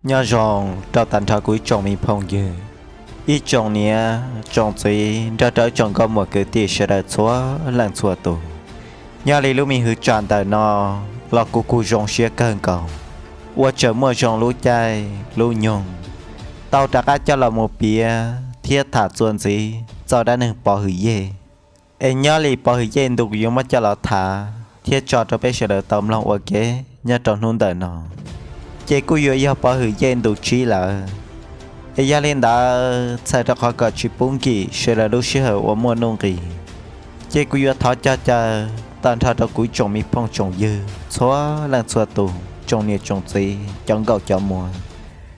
Nyob zoo rau tag nrho kuv ib tsoom me phooj ywg, ib tsoom niam tsoom txiv nrog rau ib tsoom nkauj muam kwv tij sawv daws txhua leej txhua tus. Nyob li lub me hwv tsam ntawm no los kuv kuj zoo siab kawg nkaus uas tseem muaj zoo lub caij lub nyoog tau rov qab coj los mus piav thiab tham txuas ntxiv txog dab neeg Pov Hwm Yej. Es nyob li Pov Hwm Yej ntu yuav muab coj los tham thiab tso rau peb sawv daws tau mloog ua ke nyob rau hnub ntawm no, ces kuj yuav yog Pov Hwm Yej ntu tsib lawm. Es yog li ntawd txhawm rau qhov kom tsis pub nkim sawv daws lub sij hawm uas muaj nuj nqis, ces kuv yuav thov cog caw tag nrho rau kuv tsoom me phooj tsoom ywg txhua leej txhua tus, tsoom niam tsoom txiv, cov nkauj cov muam,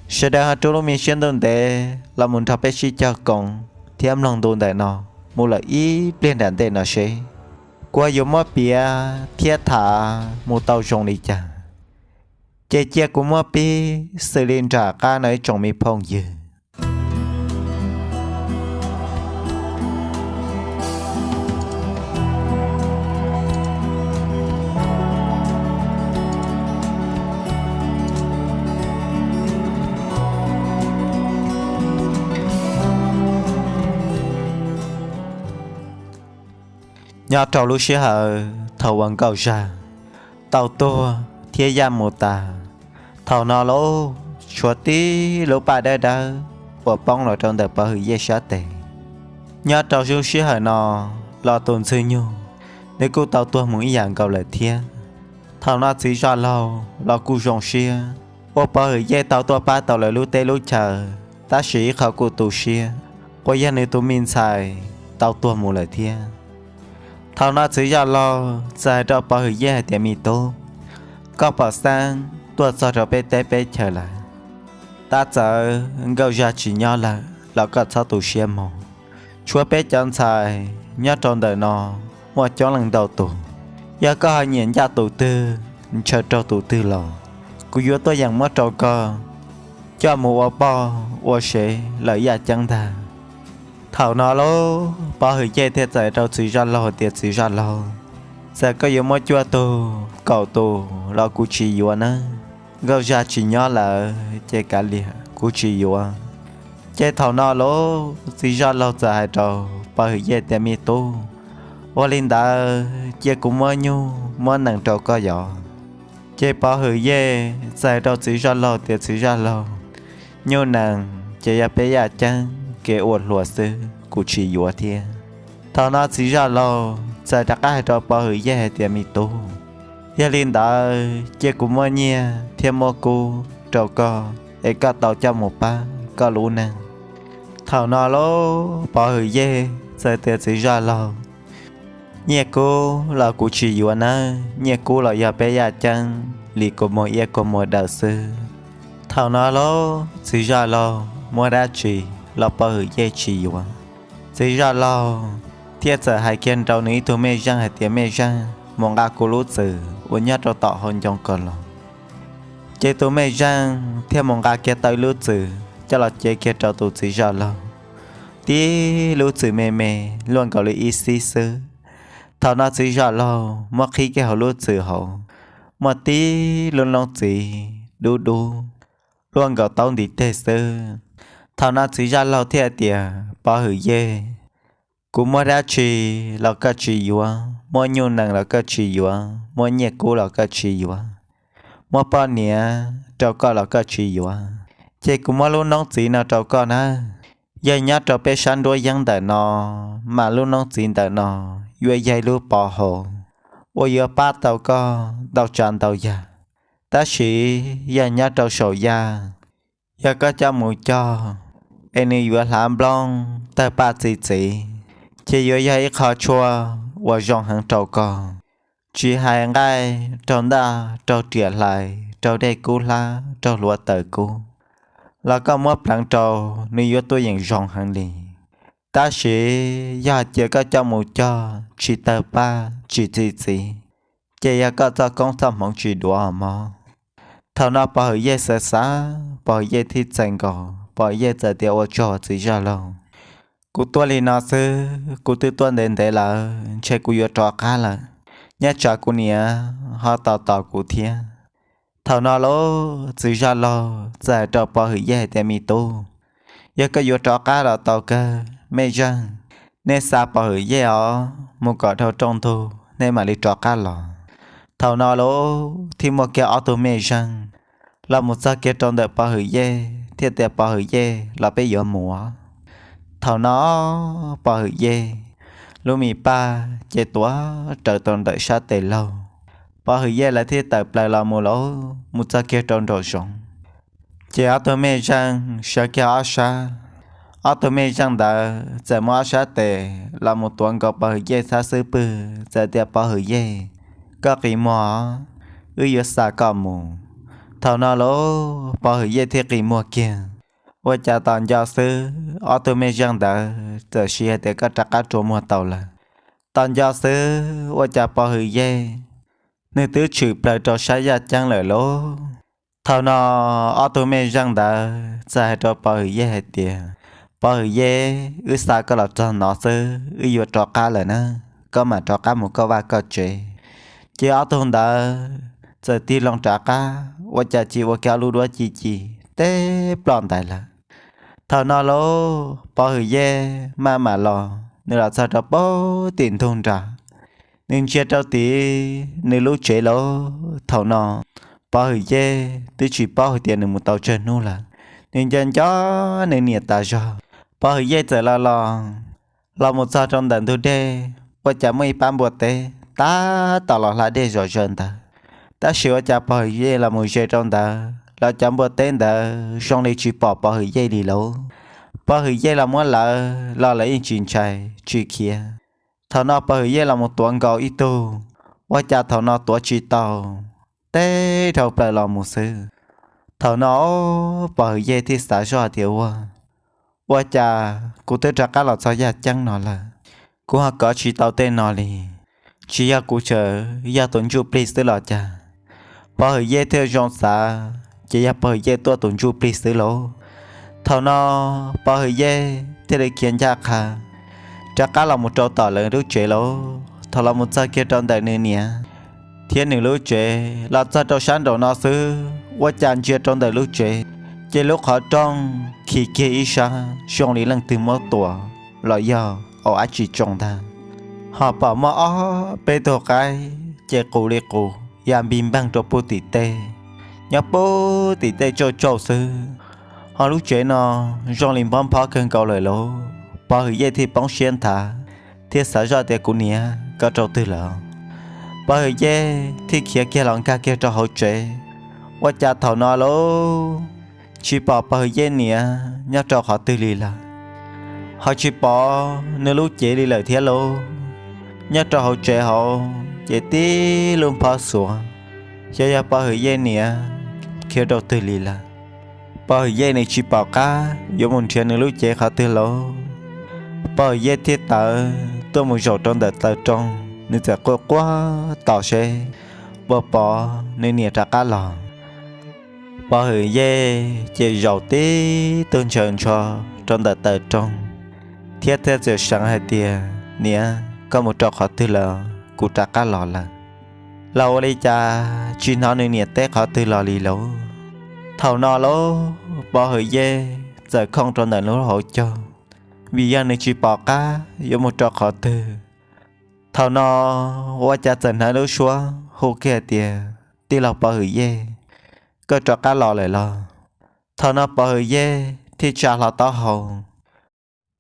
sawv daws ho rub lub me siab ntuj ntev los mus nrog peb sib cog koom thiab mloog ntu ntawm no mus lawm ib pliag nram ntej no seb kuv yuav muab piav thiab tham mus tau zoo li cas. Ces cia kuv muab pib xws li nram qab no ib tsoom me phooj ywg. Nyob rau lub sij hawm thaum uas Nkauj Zaj tau tuag thiab Yaj mus tas, thaum no lauj tshuav tib lub paj dawb dawb uas poob los rau ntawm Pov Hwm Yej sab tes. Nyob rau lub sij hawm no los tus Ntxwg Nyug nws kuj tau tuag mus ib yam nkaus lawm thiab. Thaum no txiv zaj laug los kuj zoo siab uas Pov Hwm Yej tau tuaj pab tau lawv lub teb lub chaw, tab sis ib qho kuj tu siab uas yog nws tus me ntxhais tau tuag mus lawm thiab. Thaum no txiv zaj laug txawm hais rau Pov Hwm Yej hais tias, Me tub, koj pom xeeb tuaj txog rau peb teb peb chaw lawm, tab txawm Nkauj Zaj tsis nyob lawm los koj txhob tu siab mog. Tshuav peb cov ntxhais nyob rau ntawm no muaj coob leej ntau tus, yog koj ho nyiam ncaj tus twg, ntshaw raug tus twg los kuv yuav tuaj yeem muab rau koj coj mus ua poj ua sev lawm yaj ceeb ntag. Thaum no lauj Pov Hwm Yej thiaj txawm rau txiv zaj laug tias, Txiv zaj laug, txawm koj yuav muab cuaj tug kaum tus los kuv tsis yuav nawb. Nkauj Zaj tsis nyob lawm ces kav liam, kuv tsis yuav. Ces thaum no lauj txiv zaj laug txawm hais rau Pov Hwm Yej tias, Me tub, ua li ntawd cia kuv muab nyuj muab nees rau koj yos. Ces Pov Hwm Yej txawm hais rau txiv zaj laug tias, Txiv zaj laug, nyuj nees ces yog peb yaj ceeb kev ua hluas xwb, kuv tsis yuav thiab. Thaum no txiv zaj laug txawm rov qab hais rau Pov Hwm Yej hais tias, Me tub, yog li ntawd cia kuv muab nyiaj thiab muab kub rau koj es koj tau coj mus pab koj lub neej. Thaum no lauj Pov Hwm Yej txawm tias, Txiv zaj laug, nyiaj kub los kuv tsis yuav nawb, nyiaj kub los yog peb yaj ceeb li kua muag iab kua muag daw xwb. Thaum no lauj txiv zaj laug muab dab tsi los Pov Hwm Yej tsis yuav. Txiv zaj laug thiaj txawm hais kiag rau nws ib tug mej zeej hais tias, Mej zeej, mus nqa kuv lub txwm uas nyob rau tom hauv ncoo ko los. Ces tus mej zeej thiaj mus nqa kiag tau ib lub txwm coj los cev kiag rau tus txiv zaj laug. Tib lub txwm me me luaj nkaus li ib xib xwb. Thaum no txiv zaj laug muab qhib kiag hauv lub txwm hauv, muaj tib lub noob txiv dub dub luaj nkaus taub ntiv teg xwb. Thaum no txiv zaj laug thiaj tias, Pov Hwm Yej, kuv muab dab tsi los koj tsis yuav, muab nyuj nees los koj tsis yuav, muab nyiaj kub los koj tsis yuav, muab poj niam rau koj los koj tsis yuav, ces kuv muab lub noob txiv no rau koj nawb. Yog nyob rau peb sab nruab yeeb ntawm no, mas lub noob txiv ntawm no yuav yog ib lub pov hauv uas yuav pab tau koj ntau tsav ntau yam. Tab sis yog nyob rau saum yaj, yog koj coj mus cog es nws yuav hlav nplooj tawg paj txi txiv, ces yuav yog ib qho tshuaj uas zoo heev rau koj, tsis hais nqaij, raug ntaj, raug riam hlais, raug dej kub hlab, raug hluav taws kub, los koj muab pleev rau, nws yuav tuaj yeem zoo heev li. Tab sis yog hais tias koj coj mus cog tsis tawg paj tsis txi txiv, ces yog koj txoj koob txoj hmoov tsis duav os mog. Thaum no Pov Hwm Yej xav xav, Pov Hwm Yej thiaj txais nkaus, Pov Hwm Yej txawm tias, Ua tsaug txiv zaj laug, kuv tuaj li no xwb, kuv twb tuaj ntev ntev lawm, ntshe kuv yuav rov qab lawm. Nyob tsam kuv niam ho tos tos kuv thiab. Thaum no lauj, txiv zaj laug txawm hais rau Pov Hwm Yej hais tias, Me tub, yog koj yuav rov qab los tau kawg, Mej Zeej, nej xa Pov Hwm Yej os mus kom dhau rooj ntug nej mam li rov qab los. Thaum no lauj, thiaj muaj kiag ob tug Mej Zeej los mus txog kiag rau ntawm Pov Hwm Yej thiaj tias, Pov Hwm Yej, los peb yuav mus. Thaum no Pov Hwm Yej lub me paj ces tuav rawv tau ntawm sab tes laug, Pov Hwm Yej lawv thiaj tawm plaws los mus lauj, mus txog kiag rau nraum zoov. Ces ob tug Mej Zeej sawv kiag ob sab, ob tug Mej Zeej ntawd txawm muab ob sab tes los mus tuav nkaus Pov Hwm Yej xab xub pwg, txawm tias, Pov Hwm Yej, koj qi muag, wb yuav xa koj mus. Thaum no lauj, Pov Hwm Yej thiaj qi muag kiag. Ua cas tos nco xwb, ob tug Mej Zeej ntawd txawm siv hais tias, Koj rov qab rua muag tau lawm. Tos nco xwb, ua cas Pov Hwm Yej nws twb tshwm plaws rau sab yaj ceeb lawm lauj. Thaum no ob tug Mej Zeej ntawd txawm hais rau Pov Hwm Yej hais tias, Pov Hwm Yej, wb xa koj los txog no xwb, wb yuav rov qab lawm na, koj mam rov qab mus koj vaj koj tsev. Ces ob tug ntawd txawm tig loo rov qab, ua cas cia ua kiag ob lub duab ci ci teb ploj ntais lawm. Thaum no lauj, Pov Hwm Yej maj mam los, nws los txog rau pem tim ntug nrag, nws ntsia rau tim nws lub tsev lauj. Thaum no Pov Hwm Yej twb tsis paub hais tias nws mus tau tsawg hnub lawm, nws nco nco nws niam tas zog. Pov Hwm Yej txawm los los, los mus txog rau ntawm ntug dej, ua cas muaj ib pab npua teb tab tom los hla dej zom zaws ntawd. Tab sis ua cas Pov Hwm Yej los mus ze rau ntawd los cov npua teb ntawd zoo li tsis pom Pov Hwm Yej li lauj. Pov Hwm Yej los muab lawv los lawv yeej tsis ntshai tsis khiav. Thaum no Pov Hwm Yej los mus tuav nkaus ib tug, ua cas thaum no tuav tsis tau, teb dhau plaws los mus xwb. Thaum no Pov Hwm Yej thiaj xav zoj tias, Ua, ua cas kuv twb rov qab los txog yaj ceeb no lawm, kuv ho kov tsis tau tej no li. Tsis yog kuv tseem yog tus ntsuj plig xwb los cas? Pov Hwm Yej thiaj zoo xav, ces yog Pov Hwm Yej tuaj tus ntsuj plig xwb lauj. Thaum no Pov Hwm Yej thiaj li khiav ncaj qha rov qab los mus rau tom lawv lub tsev lauj. Thaum los mus txog kiag rau ntawm nws niam thiab nws lub tsev, los txog rau sab nraum no xwb, ua cas ntsia rau ntawm lub tsev, ces lub qhov rooj khi kiag ib sab zoo li leej twg muab tuam los yog ua dab tsi tsoo ntag. Ho pom muaj ob peb tug qaib ces qus li qus ya npig npeeg rau puag tim tej, nyob puag tim tej tsauj tsauj xwb. Ho lub tsev no zoo li nphob nphob kawg nkaus lawm lauj. Pov Hwm Yej thiaj poob siab nthav, thiaj xav zoj tias, Kuv niam, koj rau twg lawm? Pov Hwm Yej thiaj khiav kiag los nkag kiag rau hauv tsev. Ua cas thaum no lauj, tsis pom Pov Hwm Yej niam nyob rau qhov twg li lawm, ho tsis pom nws lub cev li lawm thiab lauj. Nyob rau hauv tsev hauv ces tib lub nphob xuav, xyov yog Pov Hwm Yej niam khiav rau twg li lawm. Pov Hwm Yej nws tsis pom qab yuav mus nrhiav nws lub cev qhov twg lauj. Pov Hwm Yej thiaj tawm tuaj mus zaum rau ntawm taw rooj, nws txawm quaj quaj tos seb puas pom nws niam rov qab los. Pov Hwm Yej ces zaum tib tug ntshaw ntsho rau ntawm taw rooj, thiab thiaj txawm seev hais tias, Niam, koj mus rau qhov twg lawm? Kuv rov qab los lawm. Los ua li cas tsis hnov nws niam teb qhov twg los li lauj. Thaum no lauj, Pov Hwm Yej txawm khooj rau ntawm lub hauv caug, vim yog nws tsis pom qab yuav mus rau qhov twg. Thaum no ua cas txawm hnov lub suab hu kiag tias, Tij laug Pov Hwm Yej, koj rov qab los lawm los? Thaum no Pov Hwm Yej thiaj tsa hlo taub hau,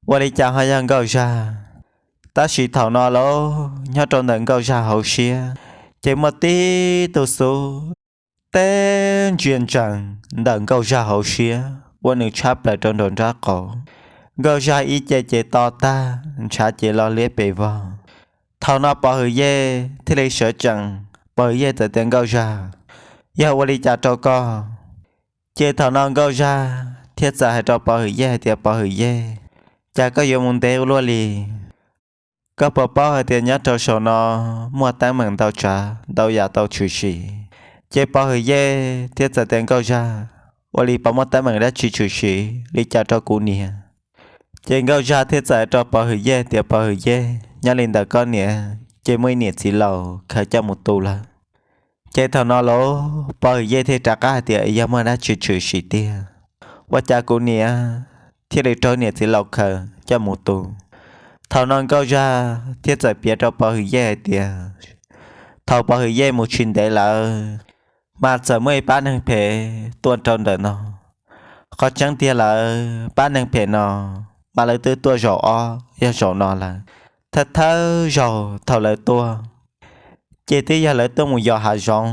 ua li cas ho yog Nkauj Zag. Tab sis thaum no lauj, nyob rau ntawm Nkauj Zag hauv siab ces muaj tib tug xub teb ntsia ntsees ntawm Nkauj Zag hauv siab ua nws tshab plaws rau nraum nraub qaum. Nkauj Zag ib ce ces to tag, ntshav ces lo liab pes vog. Thaum no Pov Hwm Yej thiaj li sawv tsees, Pov Hwm Yej txawm tias, Nkauj Zag, yog ua li cas rau koj? Ces thaum no Nkauj Zag thiaj txawm hais rau Pov Hwm Yej hais tias, Pov Hwm Yej, cas koj yuav mus ntev ua luaj li? Koj puas paub hais tias nyob rau saum no muaj teeb meem ntau tsav ntau yam tau tshwm sim? Ces Pov Hwm Yej thiaj txawm tias, Nkauj Zaj, ua li puas muaj teeb meem dab tsi tshwm sim li cas rau kuv niam? Ces Nkauj Zaj thiaj txawm hais rau Pov Hwm Yej tias, Pov Hwm Yej, nyob li ntawm koj niam ces muaj ib niam txiv laus khaws coj mus tu lawm. Ces thaum no los Pov Hwm Yej thiaj rov qab hais tias, Yog muaj dab tsi tshwm sim tiag, ua cas kuv niam thiaj li raug niam txiv laus khaws coj mus tu? Thaum no Nkauj Zaj thiaj txawm piav rau Pov Hwm Yej hais tias, thaum Pov Hwm Yej mus tsis ntev lawm, mas txawm muaj ib pab neeg phem tuaj rau ntawm no. Qhov tseeb tiag lawm, pab neeg phem no mas lawv twb tuaj zaum ob yog zaum no lawm. Thawj thawj zaug thaum lawv tuaj, ces twb yog lawv tuaj mus yos hav zoov,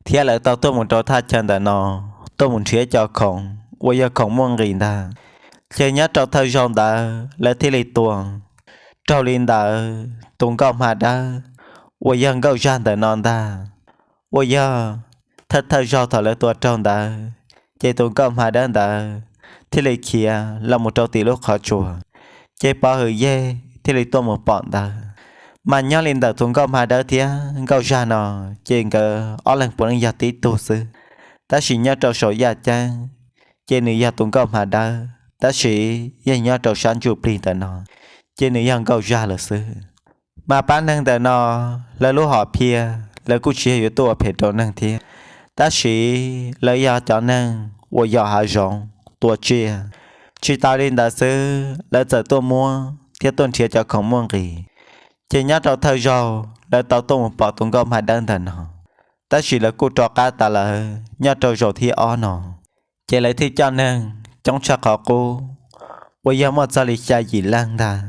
thiab lawv tau tuaj mus rau thaj chaw ntawm no, tuaj mus nrhiav cov khoom uas yog khoom muaj nqis ntag. Ces nyob rau thawj zaug ntawd lawv thiaj li tua raug li ntawd tus nkauj hma dawb uas yog Nkauj Zaj ntawm no ntag. Uas yog thawj thawj zaug thaum lawv tua raug ntawd, ces tus nkauj hma dawb ntawd thiaj li khiav los mus rau tim lub qhov tsua, ces Pov Hwm Yej thiaj li tuaj mus pom ntawd. Mas nyob li ntawm tus nkauj hma dawb thiab Nkauj Zaj no, ces nkawd ob leeg puav leej yog tib tug xwb, tab sis nyob rau saum yaj ceeb, ces nws yog tus nkauj hma dawb, tab sis yeej nyob rau sab ntsuj plig ntawm no, ces nws yog Nkauj Zaj lawm xwb. Mas pab neeg ntawm no, lawv lub hom phiaj lawv kuj tsis yog yuav tuaj ua phem rau neeg thiab, tab sis lawv yog cov neeg uas yos hav zoov tua tsiaj. Tsis tas li ntawd xwb, lawv txawm tuaj muab thiab tuaj nrhiav cov khoom muaj nqis. Ces nyob rau thawj zaug lawv tau tuaj mus pom tus nkauj hma dawb ntawm no, tab sis lawv kuj rov qab tas lawm nyob rau zaum thib ob no. Ces lawv thiaj coj neeg coob tshaj qhov qub uas yog muaj txog li xya yim leej ntag.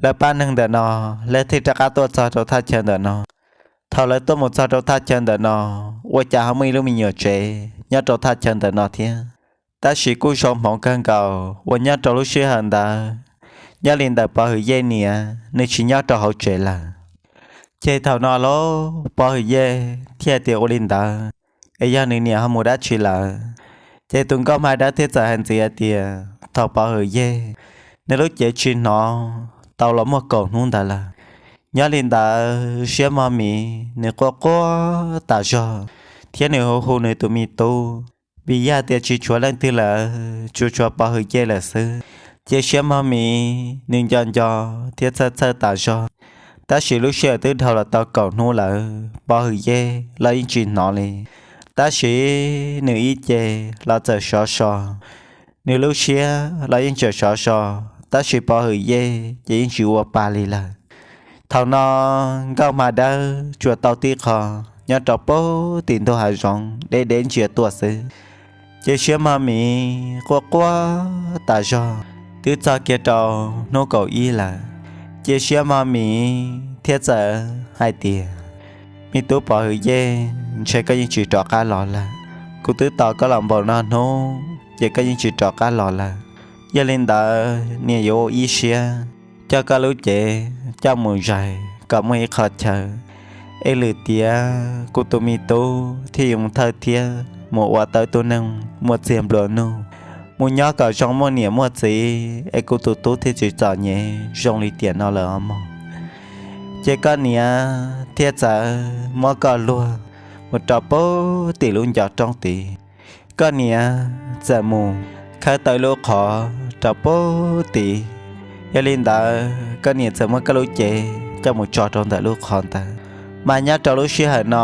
Lawv pab neeg ntawm no, lawv thiaj rov qab tuaj txog rau thaj chaw ntawm no. Thaum lawv tuaj mus txog rau thaj chaw ntawm no, ua cas ho muaj ib lub me nyuam tsev nyob rau thaj chaw ntawm no thiab. Tab sis kuj zoo hmoov kawg nkaus uas nyob rau lub sij hawm ntawd, nyob li ntawm Pov Hwm Yej niam nws tsis nyob rau hauv tsev lawm. Ces thaum no los Pov Hwm Yej thiaj tias ua li ntawd, es yog nws niam ho mus dab tsi lawm? Ces tus nkauj hma dawb thiaj txawm hais ntxiv hais tias thaum Pov Hwm Yej nws lub cev tsis hnov tau los muaj kaum hnub ntawd lawm. Nyob li ntawd siab mog miv nws quaj quaj tas zog, thiab nws hu hu nws tus me tub, vim yog tias tsis tshuav leej twg lawm, tsuas tshuav Pov Hwm Yej lawm xwb. Ces siab mog miv nws nco nco thiab txhawj txhawj tas zog. Tab sis lub sij hawm twb dhau los tau kaum hnub lawm, Pov Hwm Yej los yeej tsis hnov li. Tab sis nws ib ce los txawm sov so, nws lub siab los yeej tseem sov so, tab sis Pov Hwm Yej ces yeej tsis ua pa li lawm. Thaum no nkauj hma dawb tsuas tau tib qho nyob rau pem tim ntug hav zoov deb deb ntsia tuaj xwb. Ces siab mog miv quaj quaj tas zog, twb txog kiag rau hnub kaum ib lawm. Ces siab mog miv thiaj txawm hais tias, me tub Pov Hwm Yej, ntshe koj yeej tsis rov qab los lawm. Kuv twb tos koj los npaum no hnub ces koj yeej tsis rov qab los lawm. Yog li ntawd niam yuav ua ib siab coj koj lub cev coj mus zais kom muaj ib qho chaw, es lwm tiam kuv tus me tub thiaj yuav mus thawj thiab mus ua tau tus neeg muaj txiag nplua nuj, mus nyob kom zoo muaj niam muaj txiv, es kuv tus tub thiaj tsis txom nyem zoo li tiam no lawm os mog. Ces koj niam thiaj txawm muab koj luag mus rau pem tim lub ncov roob tid. Koj niam txawm mus khawb tau ib lub qhov rau pem tid. Yog li ntawd koj niam txawm muab koj lub cev coj mus tso rau ntawm lub qhov ntawd. Mas nyob rau lub sij hawm no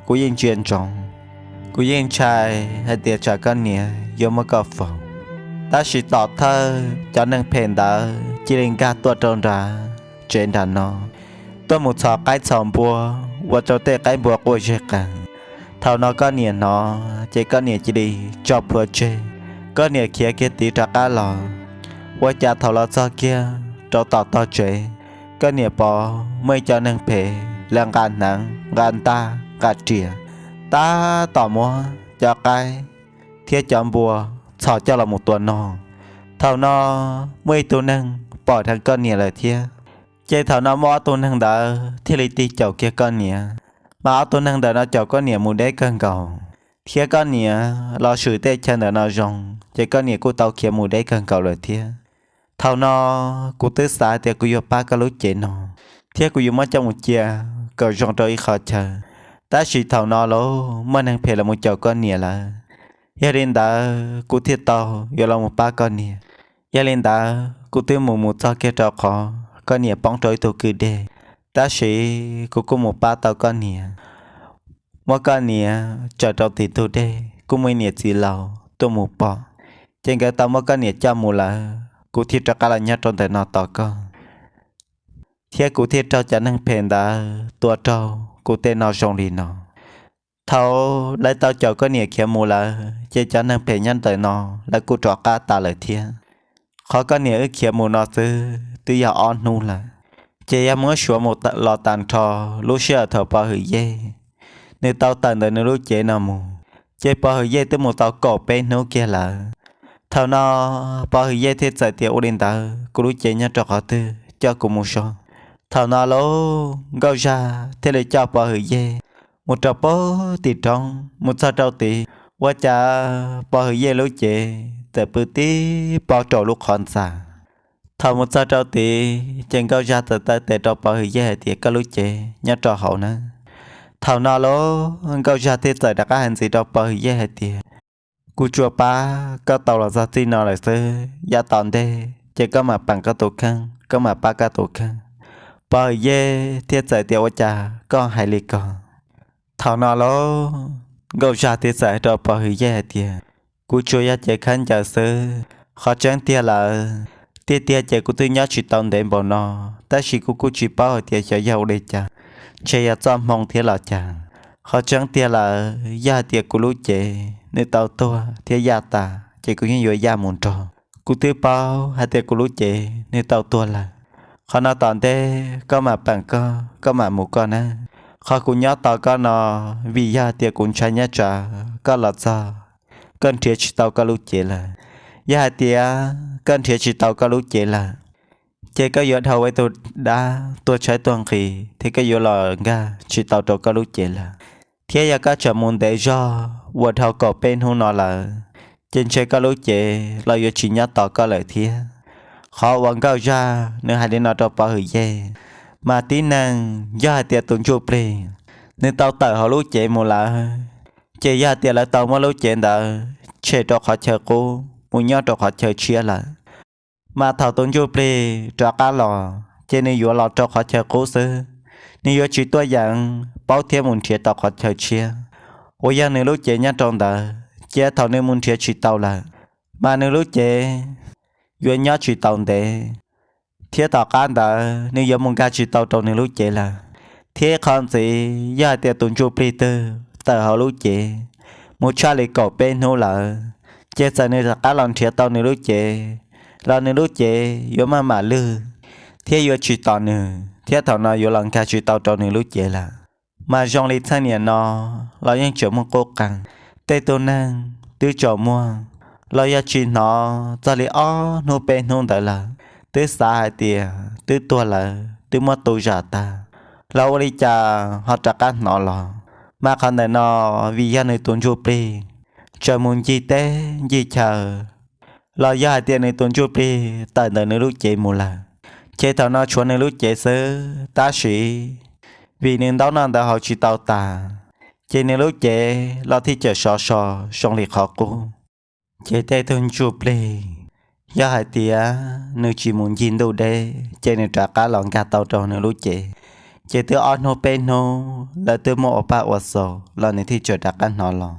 kuv yeej ntsia ntsoov, kuv yeej ntshai hais tias tsam koj niam yuav muab koj faus. Tab sis tom thawj cov neeg phem ntawd cia li nkag tuaj rau nram tsev nram no, tuaj mus txhos qaib txhos npua, ua rau tej qaib npua quaj zeg qees. Thaum no koj niam hnov ces koj niam cia li tso plhuav tseg, koj niam khiav kiag tid rov qab los. Ua cas thaum los txog kiag rau tom tog tsev, koj niam pom muaj ib co neeg phem lawv nqa hneev nqa ntaj nqa riam, tab tom muab cov qaib thiab cov npua txhos coj los mus tua no. Thaum no muaj ib tug neeg pom dheev koj niam lawm thiab, ces thaum no muaj ob tug neeg ntawd thiaj li tig caum kiag koj niam. Mas ob tug neeg ntawm no caum koj niam mus deb kawg nkaus, thiab koj niam los swm tej chaw ntawm no zoo, ces koj niam kuj tau khiav mus deb kawg nkaus lawm thiab. Thaum no kuv twb xav tias kuv yuav pab koj lub cev no, thiab kuv yuav muab coj mus cia kom zoo rau ib qhov chaw. Tab sis thaum no los muaj neeg phem los mus caum koj niam lawm, yog li ntawd kuv thiaj tau yuav los mus pab koj niam. Yog li ntawd kuv twb mus mus txog kiag rau qhov koj niam poob rau ib tug kwj deg, tab sis kuv kuj mus pab tau koj niam, muab koj niam tsaws rau tim ntug dej, kuj muaj ib niam txiv laus tuaj mus pom, ces nkawd tau muab koj niam coj mus lawm, kuv thiaj rov qab los nyob rau ntawm no tos koj, thiab kuv thiaj raug cov neeg phem ntawd tua raug kuv tej no zoo li no. Thaum lawv tau caum koj niam khiav mus lawm, ces cov neeg phem nyob ntawm no lawv kuj rov qab tas lawm thiab. Qhov koj niam wb khiav mus no xwb twb yog ob hnub lawm, ces yog muab suav mus los tag nrho lub sij hawm thaum Pov Hwm Yej nws tau tawm ntawm nws lub cev no mus, ces Pov Hwm Yej twb mus tau kaum peb hnub kiag lawm. Thaum no Pov Hwm Yej thiaj txawm tias, ua li ntawd kuv lub cev nyob rau qhov twg coj kuv mus so. Thaum no lauj, Nkauj Zaj thiaj li coj Pov Hwm Yej mus rau pem tim roob, mus txog rau tid, ua cas Pov Hwm Yej lub cev txawm pw tib pob rau lub qhov ntxa. Thaum mus txog rau tid, ces Nkauj Zaj txawm taw tes rau Pov Hwm Yej hais tias, koj lub cev nyob rau hauv na. Thaum no lauj, Nkauj Zaj thiaj txawm rov qab hais ntxiv rau Pov Hwm Yej hais tias, kuv tsuas pab koj tau los txog txij no lawm xwb, yav tom ntej ces koj mam peem koj tus kheej, koj mam pab koj tus kheej. Pov Hwm Yej thiaj txawm tias, ua cas koj hais li ko? Thaum no lauj, Nkauj Zaj thiaj txawm hais rau Pov Hwm Yej hais tias, kuv tsuas yog cev khaub ncaws xwb, qhov tseeb tiag lawm, tiag tiag ces kuv twb nyob tsis tau ntev npaum no, tab sis kuv kuj tsis paub hais tias xyov yog ua li cas, ntshe yog txoj hmoo thiab los cas. Qhov tseeb tiag lawm, yog hais tias kuv lub cev nws tau tuag thiab yaj tas, ces kuv yeej yuav yaj mus nrog. Kuv twb paub hais tias kuv lub cev nws tau tuag lawm. Qhov no tom ntej koj mam peem koj, koj mam mus koj na. Qhov kuv nyob tos koj no, vim yog hais tias kuv ntshai nyob tsam koj los txog koj nrhiav tsis tau koj lub cev lawm. Yog hais tias koj nrhiav tsis tau koj lub cev lawm, ces koj yuav dhau ua ib tug dab tuag tshaib tuag nqhis thiab koj yuav los nkag tsis tau rau koj lub cev lawm. Thiab yog koj tseem mus ntev zog uas dhau kaum peb hnub no lawm, ces ntshe koj lub cev los yuav tsis nyob tos koj lawm thiab. Qhov uas Nkauj Zaj nws hais li no rau Pov Hwm Yej, mas tib neeg yog hais tias tus ntsuj plig nws tau tawm hauv lub cev mus lawm, ces yog hais tias lawv tau muab lub cev ntawd tshem rau qhov chaw qub mus nyob rau qhov chaw tshiab lawm, mas thaum tus ntsuj plig rov qab los ces nws yuav los rau qhov chaw qub xwb, nws yuav tsis tuaj yeem paub thiab mus nrhiav tau qhov chaw tshiab uas yog nws lub cev nyob rau ntawd, ces thaum nws mus nrhiav tsis tau lawm, mas nws lub cev yuav nyob tsis tau ntev, thiab tom qab ntawd nws yuav mus nkag tsis tau rau nws lub cev lawm. Thiab qhov ntxiv, yog hais tias tus ntsuj plig twg tawm hauv lub cev mus tshaj li kaum peb hnub lawm, ces txawm nws rov qab los nrhiav tau nws lub cev los nws lub cev yuav maj mam lwg thiab yuav tsis tos nws, thiab thaum no yuav los nkag tsis tau rau nws lub cev lawm. Mas zoo li txheej niam no los yeej tseem muaj qub qees, tej tug neeg twb tsaus muag los yog tsis hnov txog li ob hnub peb hnub ntawd lawm, twb xav hais tias twb tuag lawm, twb muab tu zam tag, los ua li cas ho rov qab hnov los. Mas qhov ntawm no vim yog nws tus ntsuj plig tsaws mus ncig teb ncig chaw, los yog hais tias nws tus ntsuj plig tawm ntawm nws lub cev mus lawm, ces thaum no tshuav nws lub cev xwb. Tab sis vim nws ntaub noj ntawv haus tsis tau tas, ces nws lub cev los thiaj cawm sov so zoo li qhov qub. Ces tej tug ntsuj plig, yog hais tias nws tsis mus ncig ntuj deb, ces nws rov qab los nkag tau rau nws lub cev, ces twb ob hnub peb hnub lawv twb muab ua paj ua xaus los nws thiaj tseem rov qab hnov los.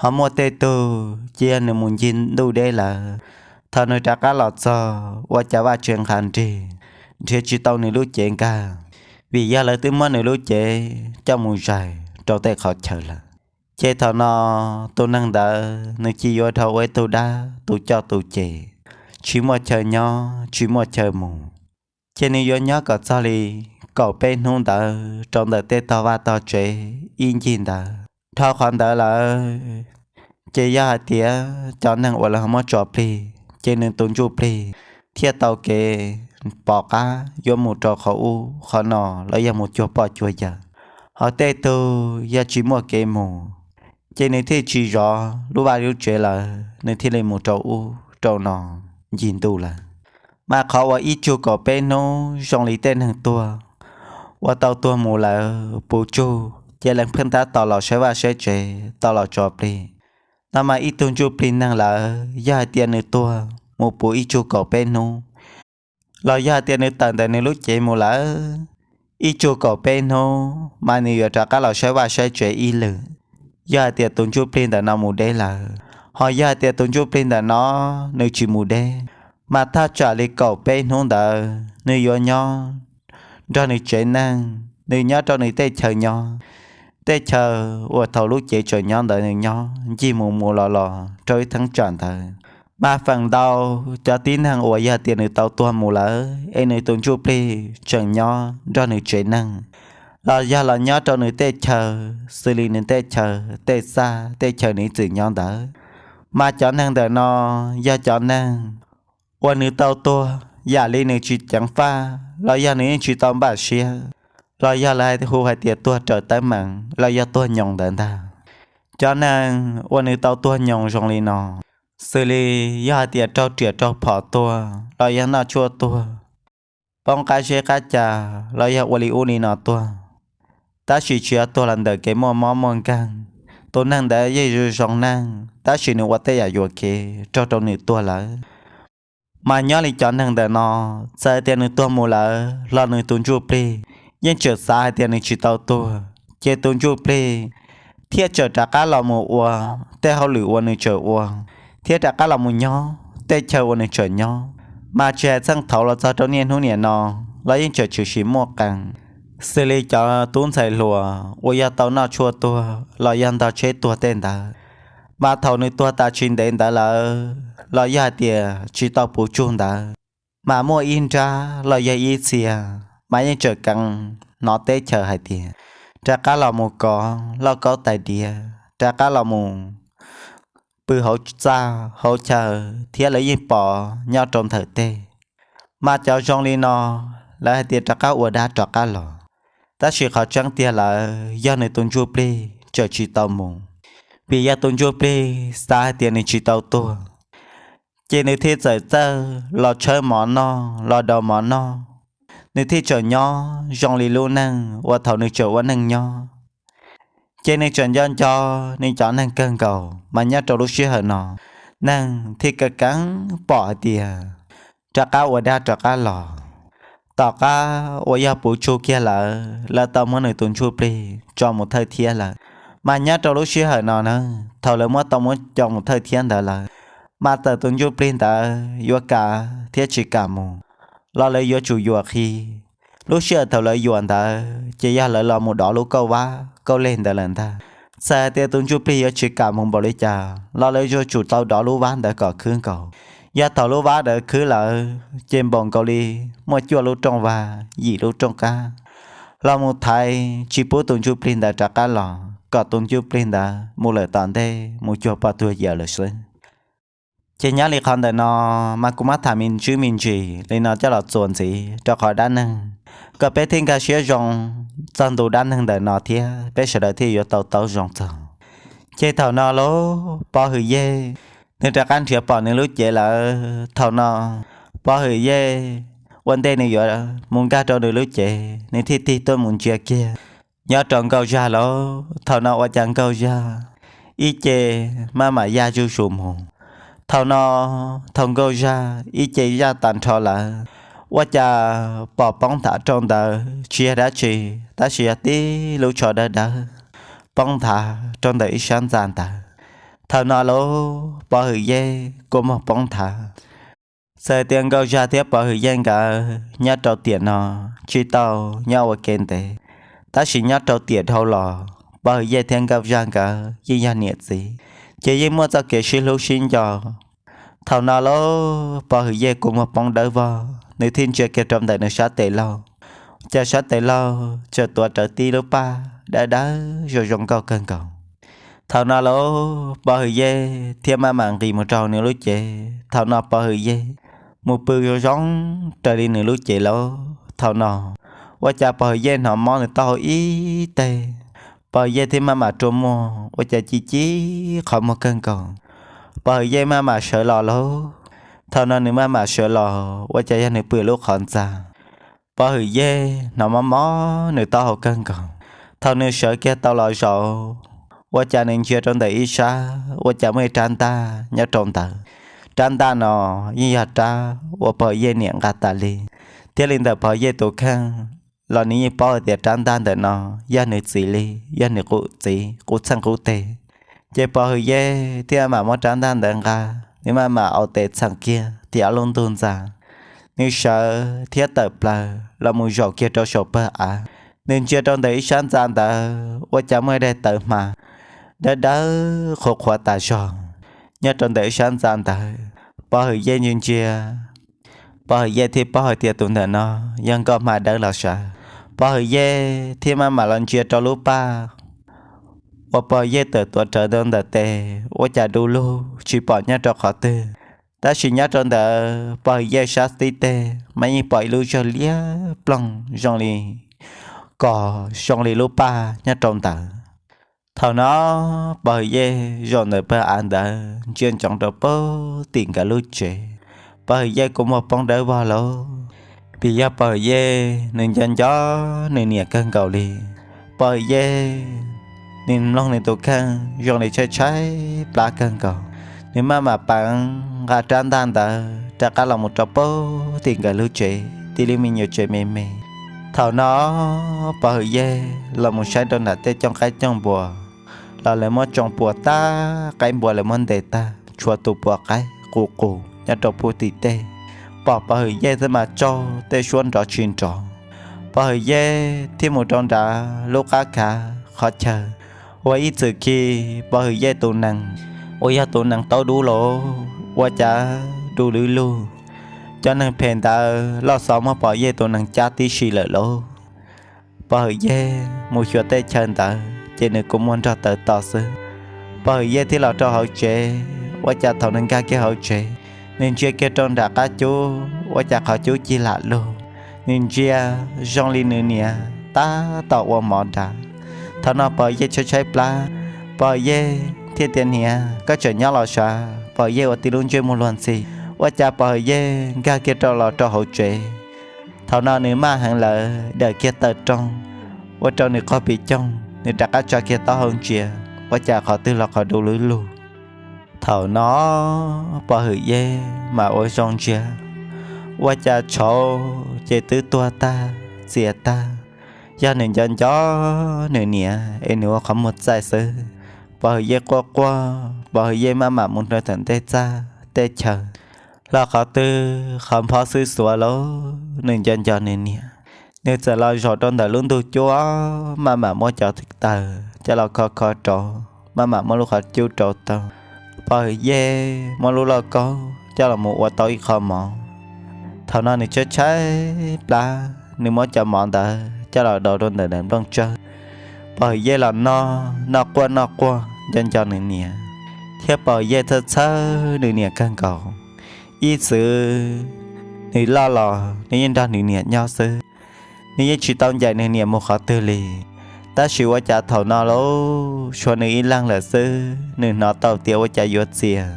Ho muaj tej tug ces yog nws mus ncig ntuj deb lawm, thaum nws rov qab los txog ua cas vaj tse nqa nrig, nrhiav tsis tau nws lub cev nkag, vim yog lawv twb muab nws lub cev coj mus zais rau tej qhov chaw lawm. Ces thaum no tus neeg ntawd nws cia yuav dhau ua ib tug dab tus coj tus ces, tsis muaj chaw nyob tsis muaj chaw mus, ces nws yuav nyob kom txog li kaum peb hnub ntawd rau ntawm tej tog vaj tog tsev ib ncig ntawd. Dhau qhov ntawd lawm, ces yog hais tias cov neeg uas lawv ho muab tso plig, ces nws tus ntsuj plig thiaj tau kev pom qab yuav mus rau qhov ub qhov no los yog mus cuag poj cuag yawm. Ho tej tug yog tsis muaj kev mus, ces nws thiaj tsis zov lub vaj lub tsev lawm, nws thiaj li mus rau ub rau no ncig ntuj lawm. Mas qhov uas ib tsug kaum peb hnub zoo li tej neeg tuag, uas tau tuag mus lawm puv tsug ces leej pheej tab tom los saib vaj saib tsev, tau los tso plig. No mas ib tug ntsuj plig neeg lawm yog hais tias nws tuag mus puv ib tsug kaum peb hnub, los yog hais tias nws tawm ntawm nws lub cev mus lawm ib tsug kaum peb hnub, mas nws yuav rov qab los saib vaj saib tsev ib lwm. Yog hais tias tus ntsuj plig ntawm no mus deb lawm, ho yog hais tias tus ntsuj plig ntawm no nws tsis mus deb, mas thaj tsam li kaum peb hnub ntawd nws yuav nyob nrog nws tsev neeg, nws nyob rau nws tej chaw nyob, tej chaw uas thaum lub cev tseem nyob ntawd nws nyob ncig mus mus los los rau ib thaj tsam ntawd. Mas feem ntau cov tib neeg uas yog tias nws tau tuag mus lawm es nws tus ntsuj plig tseem nyob nrog nws tsev neeg, los yog los nyob rau nws tej chaw, xws li nws tej chaw, tej txaj, tej chaw nws ib txwm nyob ntawd, mas cov neeg ntawm no yog cov neeg uas nws tau tuag yam li nws tsis ceev faj los yog nws yeej tsis tau npaj siab, los yog lawv hu hais tias tuag raws teeb meem los yog tuag nyoos ntawd ntag. Cov neeg uas nws tau tuag nyoos zoo li no, xws li yog hais tias raug riam raug phom tuag los yog noj tshuaj tuag, poob qab zeb qab ca los yog ua li ub li no tuag, tab sis tsis yog tuag los ntawm kev muaj mob muaj nkeeg. Tus neeg ntawd yeej zoo zoo neeg tab sis nws ua tej yam yuam kev raug rau nws tuag lawm. Mas nyob li cov neeg ntawm no, txawm tias nws tuag mus lawm los nws tus ntsuj plig yeej tseem xav hais tias nws tsis tau tuag, ces tus ntsuj plig thiaj tseem rov qab los mus ua tej hauj lwm uas nws tseem ua, thiab rov qab los mus nyob tej chaw uas nws tseem nyob. Mas tsis hais txheej thaud los txog rau niaj hnub niam no los yeej tseem tshwm sim muaj qee, xws li cov tub ntxhais hluas uas yog tau noj tshuaj tuag los yog ntog tsheb tuag tej ntawd, mas thaum nws tuag tas tsis ntev ntawd lawm los yog hais tias tsis tau puv tsug ntawd, mas muaj ib nrab los yog ib txhia, mas yeej tseem keev hnov teb chaws hais tias rov qab los mus kov lauj kaub tais diav, rov qab los mus pw hauv txaj hauv chaw, thiab lawv yeej pom nyob rau ntawm tej. Mas cov zoo li no, lawv hais tias rov qab ua dab rov qab los, tab sis qhov tseeb tiag lawm yog nws tus ntsuj plig tseem tsis tau mus, vim yog tus ntsuj plig xav hais tias nws tsis tau tuag, ces nws thiaj txawm txawj los tshawb mov noj los daus mov noj, nws thiaj tseem nyob zoo li lub neej uas thaum nws tseem ua neej nyob. Ces nws tseem nco nco nws cov neeg kawg nkaus, mas nyob rau lub sij hawm no, neeg thiaj kav keev pom hais tias rov qab ua dab rov qab los. Tom qab uas yog puv tsug kiag lawm, lawv tau muab nws tus ntsuj plig tso mus thawj thiab lawm. Mas nyob rau lub sij hawm no na, thaum lawv muab tau muab coj mus thawj thiab ntawd lawm, mas txawm tus ntsuj plig ntawd yuav kam thiab tsis kam mus, los lawv yuav tsum yuam qhi. Lub sij hawm thaum lawv yuam ntawd ces yog lawv los mus dov lub kauj vab kauj leg ntawd lawm ntag. Txawm hais tias tus ntsuj plig yuav tsis kam mus npaum li cas los lawv yuav tsum tau dov lub vab ntawd kom khwb nkaus. Yog thaum lub vab ntawd khwb lawm ces npaum nkaus li muaj cuaj lub rooj vag yim lub rooj qab los mus thaiv tsis pub tus ntsuj plig ntawd rov qab los, kom tus ntsuj plig ntawd mus lawm tom ntej mus cuag poj tuag yawm lawm xwb. Ces nyob li qhov ntawm no, mas kuv muab tham me ntsis me ntsis li no coj los txuas ntxiv rau qhov dab neeg, kom peb thiaj nkag siab zoo txog ntu dab neeg ntawm no thiab peb sawv daws thiaj yuav tau taub zoo txog. Ces thaum no lauj, Pov Hwm Yej nws rov qab nrhiav pom nws lub cev lawm. Thaum no Pov Hwm Yej ua ntej nws yuav mus nkag rau nws lub cev, nws thiaj tig tuaj mus ntsia kiag nyob rau Nkauj Zaj lauj. Thaum no ua cas Nkauj Zaj ib ce maj mam yaj zuj zus mus. Thaum no, thaum Nkauj Zaj ib ce yaj tag nrho lawm, ua cas pom poob nthav rau ntawd tsis yog dab tsi, tab sis yog tib lub tsho dawb dawb poob nthav rau ntawm ib sab ntxa ntawd. Thaum no lauj, Pov Hwm Yej kua muag poob nthav. Txawm tias Nkauj Zaj thiab Pov Hwm Yej nkawd nyob rau tiam no tsis tau nyob ua ke ntev, tab sis nyob rau tiam dhau los Pov Hwm Yej thiab Nkauj Zaj nkawd yeej yog niam txiv, ces yeej muaj txoj kev sib hlub sib nco. Thaum no lauj, Pov Hwm Yej kua muag poob dawb vog, nws thiaj ntsia kiag rau ntawm nws sab tes laug, cas sab tes laug tseem tuav rawv tib lub paj dawb dawb zoo zoo nkauj kawg nkaus. Thaum no lauj, Pov Hwm Yej thiaj maj mam nqis mus rau nws lub cev. Thaum no Pov Hwm Yej mus pw zoo zoo raws li nws lub cev lauj. Thaum no ua cas Pov Hwm Yej hnov mob nws taub hau ib teg, Pog Hwm Yej thiaj maj mam rua muag ua cas ci ci qhov muag kawg nkaus. Pog Hwm Yej maj mam sawv los lauj. Thaum no nws maj mam sawv los ua cas yog nws pw lub qhov ntxa. Pog Hwm Yej hnov mob mob nws taub hau kawg nkaus. Thaum nws sawv kiag tau los zaum, ua cas nws ntsia rau ntawm ib sab ua cas muaj ib rab ntaj nyob rau ntawd. Rab ntaj no yeej yog rab uas Pog Hwm Yej niam nqa tas li, thiab li ntawm Pog Hwm Yej tus kheej los nws yeej paub hais tias rab ntaj ntawm no yog nws txiv li, yog nws qub txiv qub txheej qub teg. Ces Pog Hwm Yej thiaj maj mam muab rab ntaj ntawd nqa, nws maj mam au tes txheem kiag tim ob lub ntug ntxa. Nws sawv thiab tawm plaws los mus zaum kiag rau saum pawg av. Nws ntsia rau ntawm ib sab ntxa ntawd ua cas muaj daim tawv hma dawb dawb qhuav qhuav tas zog nyob rau ntawm ib sab ntxa ntawd. Pog Hwm Yej ntsia ntsia, Pog Hwm Yej thiaj paub hais tias tus ntawm no yog nkoj hma dawb los sav. Pog Hwm Yej thiaj maj mam los ntsia rau lub paj uas Pog Hwm Yej tawm tuav rawv rau ntawm tes ua cas du lug tsis pom nyob rau qhov twg. Tab sis nyob rau ntawm Pog Hwm Yej sab tib teg mas yeej pom ib lub zawg liab ploog zoo li kos zoo li lub paj nyob rau ntawd. Thaum no Pog Hwm Yej zaum ntawm pawg av ntawd ntsia ntsoov rau puag tim nkawd lub tsev. Pog Hwm Yej kua muag poob dawb vog lauj, vim yog Pog Hwm Yej nws nco nco nws niam kawg nkaus li. Pog Hwm Yej nws mloog nws tus kheej zoo li tshaib tshaib plab kawg nkaus, nws maj mam peev nqa rab ntaj ntawd rov qab los mus rau puag tim nkawd lub tsev tib lub me nyuam tsev me me. Thaum no Pog Hwm Yej los mus saib rau nram tej cooj qaib cooj npua los lawv muab tsoo pua tag, qaib npua lawv muab ntes tag, tshuav tus puas qaib qus qus nyob rau puag tim tej. Pom Pog Hwm Yej xwb mas tsaug tej suab nrov tsis nrov. Pog Hwm Yej thiaj mus rau nrad lub qab khav qhov chaw uas ib txwm khi Pog Hwm Yej tus nees uas yog tus nees taub dub los ua cas du lug lug. Cov neeg phem ntawd loj xov muab Pog Hwm Yej tus nees cab tib si lawm lauj. Pog Hwm Yej mus xyuas tej chaw ntawd ces nws kua muag nrog tawv to xwb. Pog Hwm Yej thiaj los rau hauv tsev, ua cas thaum nws nkag kiag hauv tsev, nws ntsia kiag rau nram qab cub ua cas qhov cub cig lam lug. Nws ntsia zoo li nws niam tab tom ua mov nrad. Thaum no Pog Hwm Yej tshaib tshaib plab, Pog Hwm Yej thiaj tias, Niam, koj tseem nyob los sav? Pog Hwm Yej ua tib lub ntsej muag luag ntxhi, ua cas Pog Hwm Yej nkag kiag rau los rau hauv tsev. Thaum no nws maj heev lawm daws kiag taw rooj, ua rau nws qaug pim coog, nws rov qab tsa kiag taub hau ntsia, ua cas qhov twg los qhov du lug lug. Thaum no Pog Hwm Yej mam ua zoo ntsia, ua cas tshauv ces twb tuag tag txias tag. Yog nws nco nco nws niam es nws ua qhov muag txaij xwb. Pog Hwm Yej quaj quaj, Pog Hwm Yej maj mam mus rau tom ntej txaj tej chaw, los qhov twg qhov nphob xwb xuav lauj, nws nco nco nws niam. Nws txawm los zaum rau ntawm lub ntug cub, maj mam muab cov taws coj los kho kho rau, maj mam muab lub qhov cub rau tau. Pog Hwm Yej muab lub lauj kaub coj los mus ua tau ib qho mov. Thaum no nws tshaib tshaib plab, nws muab cov mov ntawd coj los daus rau ntawm daim nplooj tsawb. Pog Hwm Yej los noj, noj quaj noj quaj nco nco nws niam, thiab Pog Hwm Yej txhawj txhawj nws niam kawg nkaus. Ib txwm nws loj los nws yeej nrog nws niam nyob xwb, nws yeej tsis tau ncaim nws niam mus qhov twg li. Tab sis ua cas thaum no lauj, tshuav nws ib leeg lawm xwb, nws hnov tau tias ua cas yuav txias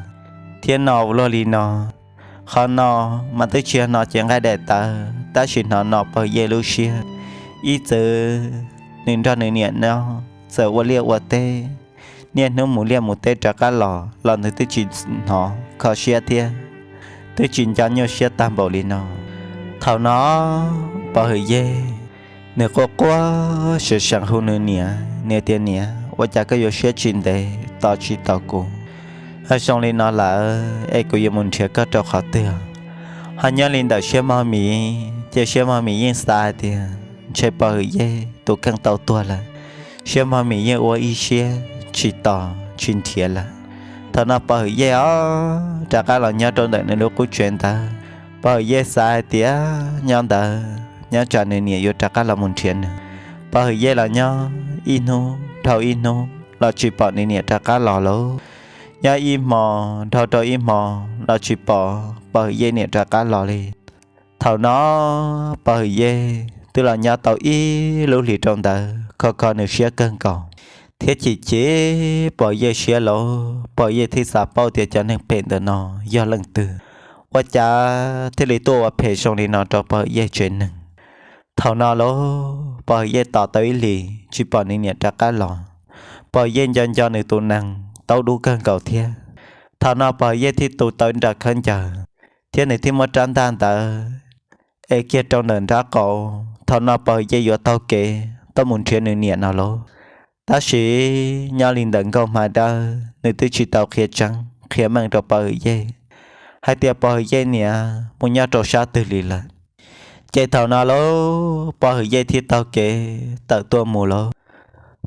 thiab no ua luaj li no. Qhov no mas twb tsis yog no cev nqaij daim tawv, tab sis hnov no Pog Hwm Yej lub siab. Ib txwm nws nrog nws niam nyob txawm ua liaj ua teb, niaj hnub mus liaj mus teb rov qab los los nws twb tsis hnov kho siab thiab twb tsis nco nyuaj siab tag npaum li no. Thaum no Pog Hwm Yej nws quaj quaj seev seev hu nws niam, nws tias, Niam, ua cas koj yuav siab tsis ntev tos tsis tau kuv? Ho zoo li no lawm es kuv yuav mus nrhiav koj rau qhov twg? Ho nyob li ntawm Siab Mog Mim ces Siab Mog Mim yeej xav hais tias ntshe Pog Hwm Yej tus kheej tau tuag lawm, Siab Mog Mim yeej ua ib siab tsis tos tsis nrhiav lawm. Thaum no Pog Hwm Yej os rov qab los nyob rau ntawm nws lub qub tsev ntawd. Pog Hwm Yej xav hais tias nyob ntawd nyob tsam nws niam yuav rov qab los mus nrhiav nws. Pog Hwm Yej los nyob ib hnub dhau ib hnub los tsis pom nws niam rov qab los lauj. Nyob ib hmo dhau rau ib hmo los tsis pom Pog Hwm Yej niam rov qab los li. Thaum no Pog Hwm Yej twb los nyob tau ib lub hlis rau ntawd kho kho nws siab kawg nkaus. thiab chim chim Pog Hwm Yej siab lauj. Pog Hwm Yej thiaj xav paub tias cov neeg phem ntawm no yog leej twg, ua cas thiaj li tuaj ua phem zoo li no rau Pog Hwm Yej tsev neeg. Thaum no lauj, Pog Hwm Yej tos tau ib hlis tsis pom nws niam rov qab los. Pog Hwm Yej nco nco nws tus nees taub dub kawg nkaus thiab. Thaum no Pog Hwm Yej thiaj tu tau nra khaub ncaws, thiab nws thiaj muab rab ntaj ntawd ev kiag rau ntawm nraub qaum. Thaum no Pog Hwm Yej yuav taug kev tuaj mus nrhiav nws niam no lauj. Tab sis nyob li ntawm nkauj hma dawb, nws twb tsis tau qhia tseeb qhia meej rau Pog Hwm Yej hais tias Pog Hwm Yej niam mus nyob rau sab twg li lawm. Ces thaum no lauj, Pog Hwm Yej thiaj taug kev tawm tuaj mus lauj.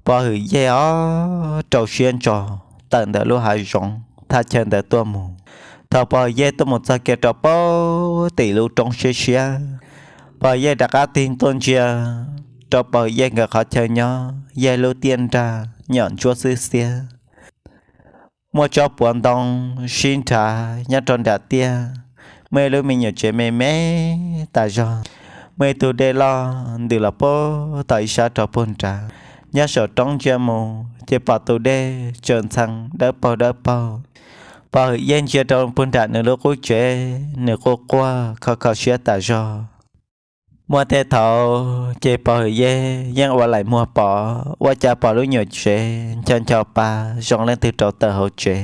Pog Hwm Yej ob rau siab ntso tawm ntawm lub hav zoov thaj chaw ntawd tuaj mus. Thaum Pog Hwm Yej tuaj mus txog kiag rau pem tim lub roob siab siab, Pog Hwm Yej rov qab tig tuaj ntsia rau Pog Hwm Yej nkawd qhov chaw nyob yog lub tiaj nrag nyom ntsuab xwb xiab, muaj tsob puav ntoo sib nrhav nyob rau nram tiaj. Muaj ib lub me nyuam tsev me me tas zog, muaj ib tug dej loj ntws los puag tom ib sab rau puag nrad. Nyob saum roob ntsia mus ces pom tus dej tsaws ntxhee dawb paug dawb paug. Pog Hwm Yej ntsia rau puag nram nws lub qub tsev, nws quaj quaj kho kho siab tas zog. Muaj tej thaum ces Pog Hwm Yej yeej ua laim muag pom ua cas pom lub nyuam tsev ncho ncho pa zoo leej twg rau tawm hauv tsev.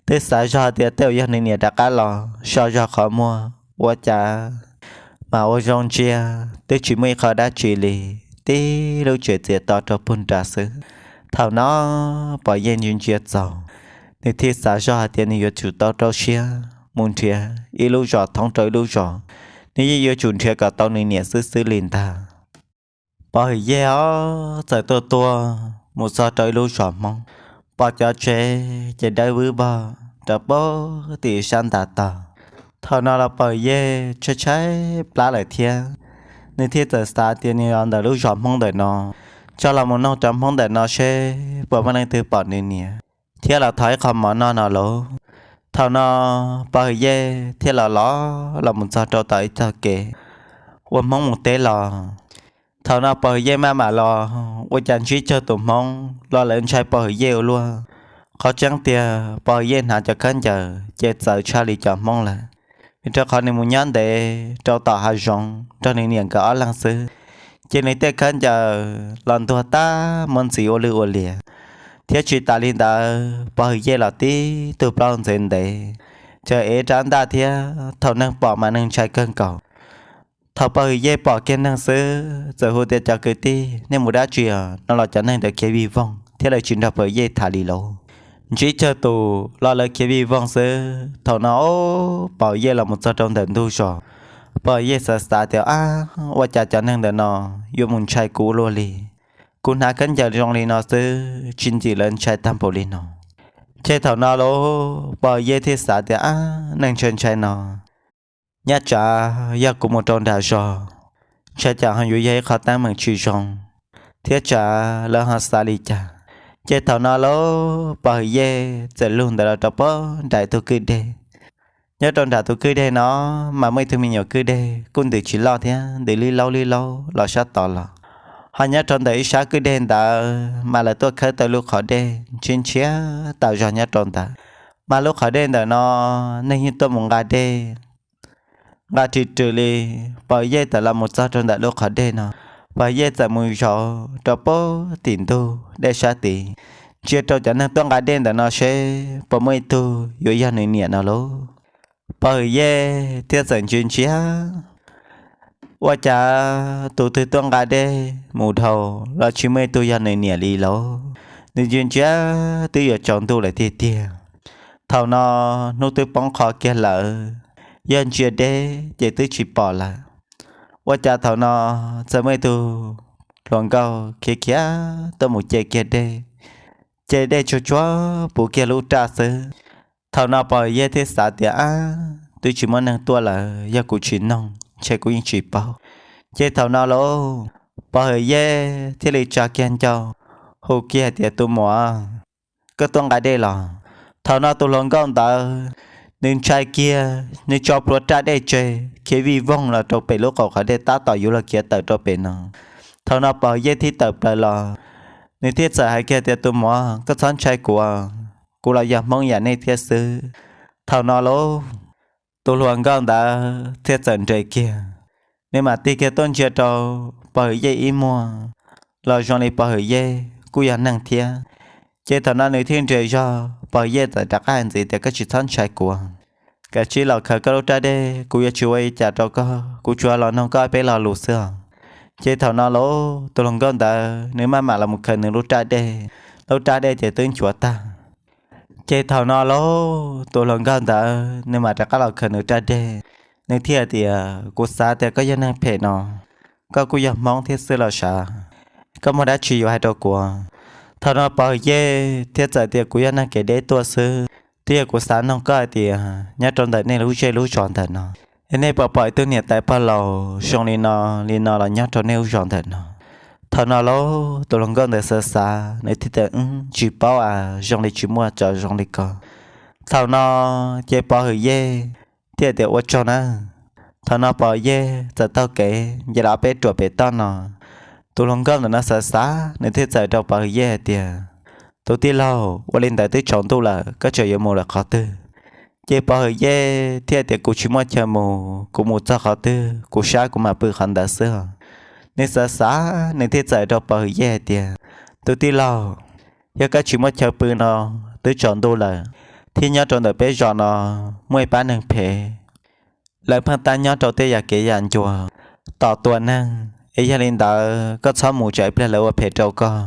Twb xav zog tias tej uas yog nws niam rov qab los so zog qhov muag, ua cas mas ua zoo ntsia twb tsis muaj ib qho dab tsi li, tib lub tsev txias to rau puag nrad xwb. Thaum no Pog Hwm Yej ntsia ntsia txaus, nws thiaj xav zog hais tias nws yuav tsum tau rau siab mus nrhiav ib lub zos thoob rau ib lub zos, nws yeej yuav tsum nrhiav kom tau nws niam xwb xwb li ntag. Pog Hwm Yej ob txawm tuaj tuaj mus txog rau ib lub zos Hmoob, pom cov tsev ces dawb vwb vog rau puag tim sab ntav tog. Thaum no los Pog Hwm Yej tshaib tshaib plab lawm thiab, nws thiaj txawm xav tias nws los ntawm lub zos Hmoob ntawm no, tso los mus noog rau Hmoob ntawm no seb puas muaj leej twg pom nws niam thiab los thov ib qho mov noj no lauj. Thaum no Pog Hwm Yej thiaj los los los mus txog rau tom ib tog kev uas Hmoob mus teb los. Thaum no Pog Hwm Yej maj mam los ua cas ntsib tsawg tus Hmoob los lawv ntshai Pog Hwm Yej ua luaj. Qhov tseeb tiag Pog Hwm Yej hnav cov khaub ncaws ces txawv tshaj li cov Hmoob lawm, vim rau qhov nws mus nyob ntev rau tom hav zoov nrog nws niam nkawd ob leeg xwb, ces nws tej khaub ncaws los ntuag tag muab ntxiv ua lwj ua liam. Thiab tsis tas li ntawd Pog Hwm Yej los tib tug plaub ntxeev ntev, tseem ev rab ntaj thiab thaum neeg pom mas neeg ntshai kawg nkaus. Thaum Pog Hwm Yej pom kiag neeg xwb txawm hu tias cov kwv tij nej mus dab tsi os no los cov neeg ntawd khiav vij voog thiab lawv tsis nrog Pog Hwm Yej tham li lauj. Ntsib tsawg tus los lawv khiav vij voog xwb. Thaum no Pog Hwm Yej los mus txog rau ntawm ntug zos, Pog Hwm Yej xav xav tias ab, ua cas cov neeg ntawm no yuav mus ntshai kuv ua luaj li. Kuv hnav khaub ncaws zoo li no xwb tsis ntxim lawv ntshai tag npaum li no. Ces thaum no lauj Pog Hwm Yej thiaj xav tias ab, neeg ntshai ntshai no, nyaj tsav yog kuv mus rau nram zos, ntshai tsam ho yuav yog ib qho teeb meem tsis zoo, thiab tsam lawv ho xav li cas. Ces thaum no lauj Pog Hwm Yej txawm lug ntawd los rau puag nram tus kwj deg. Nyob rau nram tus kwj deg no mas muaj ib tug me nyuam kwj deg kuj ntws tsis loj thiab ntws li laub li laub los sab tod los. Ho nyob rau ntawm ib sab kwj deg ntawd mas lawv tuaj khawb tau lub qhov dej ntshiab ntshiab tas zog nyob rau ntawd. Mas lub qhov dej ntawm no neeg yeej tuaj mus nqa dej nqa ris rws li. Pog Hwm Yej tawm los mus txog rau ntawm lub qhov dej no, Pog Hwm Yej txawm mus zaum rau puag tim ntug dej sab tid, ntsia rau cov neeg tuaj nqa dej ntawm no seb puas muaj ib tug yuav yog nws niam no lauj. Pog Hwm Yej thiaj txawm ntsia ntsia ua cas tus twg tuaj nqa dej mus dhau los tsis muaj ib tug yog nws niam li lauj. Nws ntsia ntsia twb yuav tsaus ntuj lawm tiag tiag. Thaum no hnub twb poob qho kiag lawm, yog ntsia deb ces twb tsis pom lawm. Ua cas thaum no txawm muaj ib tug hluas nkauj khiav khiav tuaj mus ce kiag dej, ce dej tsuag tsuag puv kiag lub raj xwb. Thaum no Pog Hwm Yej thiaj xav tias ab, twb tsis muaj neeg tuaj lawm, yog kuv tsis noog ntshe kuv yeej tsis paub. Ces thaum no lauj, Pog Hwm Yej thiaj li tsa kiag ncauj hu kiag hais tias tus muam, koj tuaj nqa dej los? Thaum no tus hluas nkauj ntawd nws ntshai kiag, nws tso plhuav raj dej tseg khiav vij voog los rau pem lub qaum qhov dej tab tom yuav luag khiav tawm rau pem no. Thaum no Pog Hwm Yej thiaj tawm plaws los, Nws thiaj txawm hais kiag tias, Tus muam, koj txhob ntshai kuv, kuv los yog Hmoob yam nej thiab xwb. Thaum no lauj, tus hluas nkauj ntawd thiaj txawm nres kiag, nws mam tig kiag tuaj ntsia rau Pog Hwm Yej ib muag, los zoo li Pog Hwm Yej kuj yog neeg thiab. Ces thaum no nws thiaj nres zog, Pog Hwm Yej txawm rov qab hais ntxiv tias, Koj tsis txhob ntshai kuv, kav tsij los khaws koj lub raj dej, kuv yuav tsis ua li cas rau koj, kuv tsuas los nug koj peb lo lus xwb os. Ces thaum no lauj, tus hluas nkauj ntawd nws maj mam los mus khaws nws lub raj dej, lub raj dej ces twb nchuav tag. Ces thaum no lauj, tus hluas nkauj ntawd nws mam rov qab los khaws nws raj dej, nws thiaj tias, Kuv xav tias koj yog neeg phem no, koj kuj yog Hmoob thiab xwb los sav, koj muaj dab tsi yuav hais rau kuv? Thaum no Pog Hwm Yej thiaj txawm tias, Kuv yog neeg kev deb tuaj xwb, twb yog kuv xav nug koj hais tias nyob rau ntawm nej lub zej lub zos ntawm no, es nej puas pom ib tug niam tais pog laus zoo li no li no los nyob rau nej lub zos ntawm no? Thaum no lauj, tus hluas nkauj ntawd xav xav, nws thiaj tias, Wb tsis paub as, zoo li tsis muaj, tsam zoo li ko. Thaum no ces Pog Hwm Yej thiaj tias, Ua tsaug na. Thaum no Pog Hwm Yej txawm taug kev nce los peb ruam pem toj no. Tus hluas nkauj ntawm no xav xav, nws thiaj txawm rau Pog Hwm Yej hais tias, Tus tij laug, ua li ntawd twb tsaus ntuj lawm, koj tseem yuav mus lawm qhov twg? Ces Pog Hwm Yej thiaj tias, Kuv tsis muaj chaw mus, kuv mus txog qhov twg kuv sab kuv mam pw qhov ntawd xwb os. Nws xav xav, nws thiaj txawm rau Pog Hwm Yej hais tias, Tus tij laug, yog koj tsis muaj chaw pw no, twb tsaus ntuj lawm, thiab nyob rau ntawm peb zos no muaj ib pab neeg phem, lawv pheej tab nyob rau tej yam kev yam ncua, tom tua neeg, es yog li ntawd koj txhob mus tsam ib pliag lawv ua phem rau koj.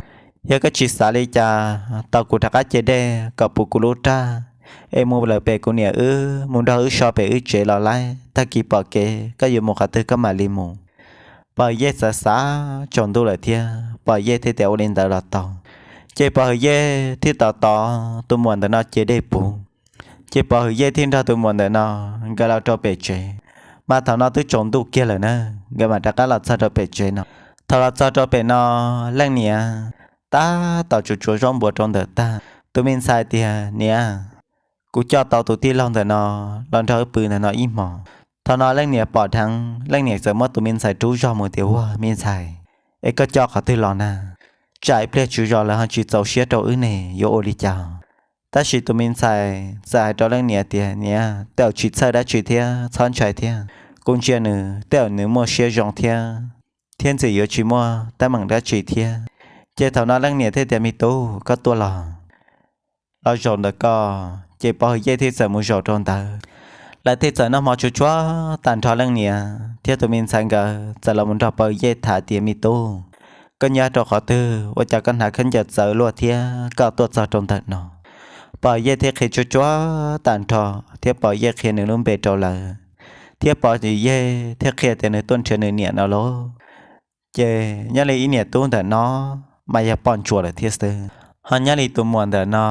Yog koj tsis xav li cas, tos kuv rov qab ce dej kom puv kuv lub raj, es mus lawm pem kuv niam wb, mus nrog wb so pem wb tsev los laib, tag kis pom kev koj yuav mus qhov twg koj mam li mus. Pog Yej xav xav, tsaus ntuj lawm thiab, Pog Yej thiaj tias, Ua li ntawd los tau. Ces Pog Yej thiaj tos tos tus muam ntawm no ce dej puv. Ces Pog Yej thiaj nrog tus muam ntawm no nkawd los rau pem tsev. Mas thaum no twb tsaus ntuj kiag lawm na, nkawd mam rov qab los txog rau pem tsev no. Thaum los txog rau pem no, leej niam tab tom tsuav tsuav zaub npua rau ntawm tag. Tus me ntxhais tias, Niam, kuv coj tau tus tij laug ntawm no los nrog wb pw ntawm no ib hmos. Thaum no leej niam pom dheev, leej niam txawm muab tus me ntxhais rub zog mus tias, Ua me ntxhais, es koj coj qhov twg los na? Tsam ib pliag tswv zos lawv ho tsis txaus siab rau wb ne, yuav ua li cas? Tab sis tus me ntxhais txawm hais rau leej niam tias, Niam, tej zaum tsis txhawj dab tsi thiab, txhob ntshai thiab. Kuv ntsia nws tej zaum nws muaj siab zoo thiab, thiab ntxim yuav tsis muaj teeb meem dab tsi thiab. Ces thaum no leej niam thiaj tias, Me tub, koj tuaj los. Los zaum ntawm ko. Ces Pov Hwm Yej thiaj txawm mus zaum rau ntawd. Lawv thiaj txawm noj hmo tsuag tsuag tag nrho, leej niam thiab tus me ntxhais nkawd txawm los mus nrog Pov Hwm Yej tham tias, Me tub, koj nyob rau qhov twg ua cas koj hnav khaub ncaws txawv luaj thiab koj tuaj txog rau ntawm no? Pov Hwm Yej thiaj qhia tsuag tsuag tag nrho thiab Pov Hwm Yej qhia nws lub npe rau lawv, thiab Pov Hwm Yej thiaj qhia tias nws tuaj nrhiav nws niam no lauj. Ces nyob li ib niam tub ntawm no mas yog poj ntsuam lawm thiab xwb, ho nyob li tus muam ntawm no